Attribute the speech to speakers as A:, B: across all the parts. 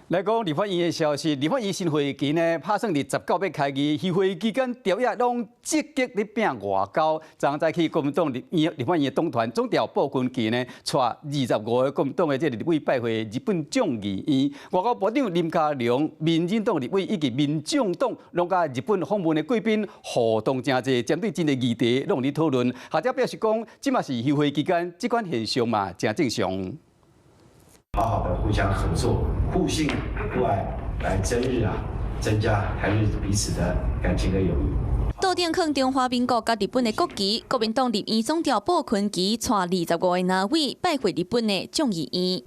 A: 來講立法院的消息，立法院新會期呢，拍算佇19欲開議，休會期間朝野攏積極咧拚外交。昨昏早起國民黨立法院的黨團總召布坤琪呢，帶25個國民黨的這個立委拜會日本眾議院外交部長林佳龍、民進黨立委以及民眾黨攏佮日本訪問的貴賓互動誠濟，針對真濟議題攏佇討論。學者表示講，這嘛是休會期間，這款現象嘛誠正常。
B: 好好的互相合作，互信互愛，來增日啊，增加台日彼此的感情和友誼。
C: 桌頂囥中華民國佮日本的國旗，國民黨立院總召布坤琪帶25個藍委拜會日本的眾議院。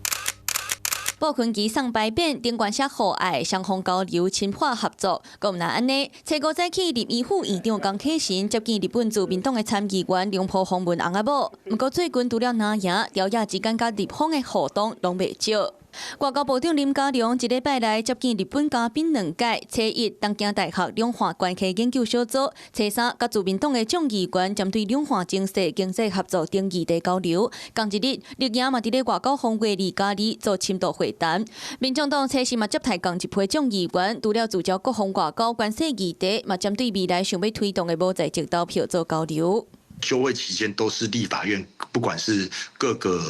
C: 布坤琪送牌匾，頂懸寫互愛，雙方交流深化合作。閣毋但按呢，初五早起立院副院長江啟臣接見日本自民黨的參議員龍浦風文翁仔某。毋過最近除了藍營，朝野之間佮日方的互動攏袂少。外交部長林佳龍這禮拜來接見日本嘉賓兩屆，初一東京大學兩岸關係研究小組，初三佮自民黨的眾議員針對兩岸情勢、經濟合作等議題交流。仝一日，綠營嘛佇咧外交風月2+2做深度會談。民眾黨初四嘛接待仝一批眾議員，除了聚焦國防外交關稅議題，嘛針對未來想欲推動的無在籍投票做交流。
D: 休會期間都是立法院，不管是各個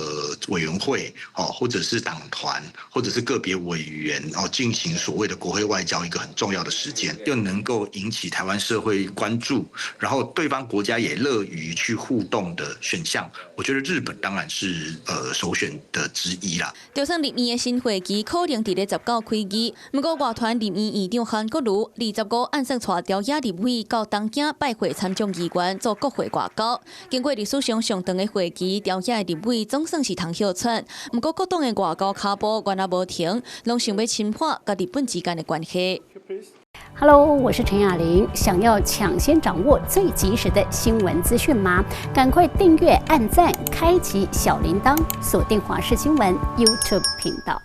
D: 委員會，哦，或者是黨團，或者是個別委員，哦，進行所謂的國會外交一個很重要的時間，又能夠引起台灣社會關注，然後對方國家也樂於去互動的選項，我覺得日本當然是首選的之一啦。
C: 就算立院的新會期可能佇咧十九開議，毋過外團立院院長韓國瑜25按算帶朝野立委到東京拜會參眾議員做國會外交。經過歷史上上長的會期，朝野的立委總算是通歇喘。毋過各黨的外交跤步原來無停，攏想欲深化佮日本之間的關係。
E: Hello，我是陳雅玲。想要搶先掌握最及時的新聞資訊嗎？趕快訂閱、按讚、開啟小鈴鐺，鎖定華視新聞 YouTube 頻道。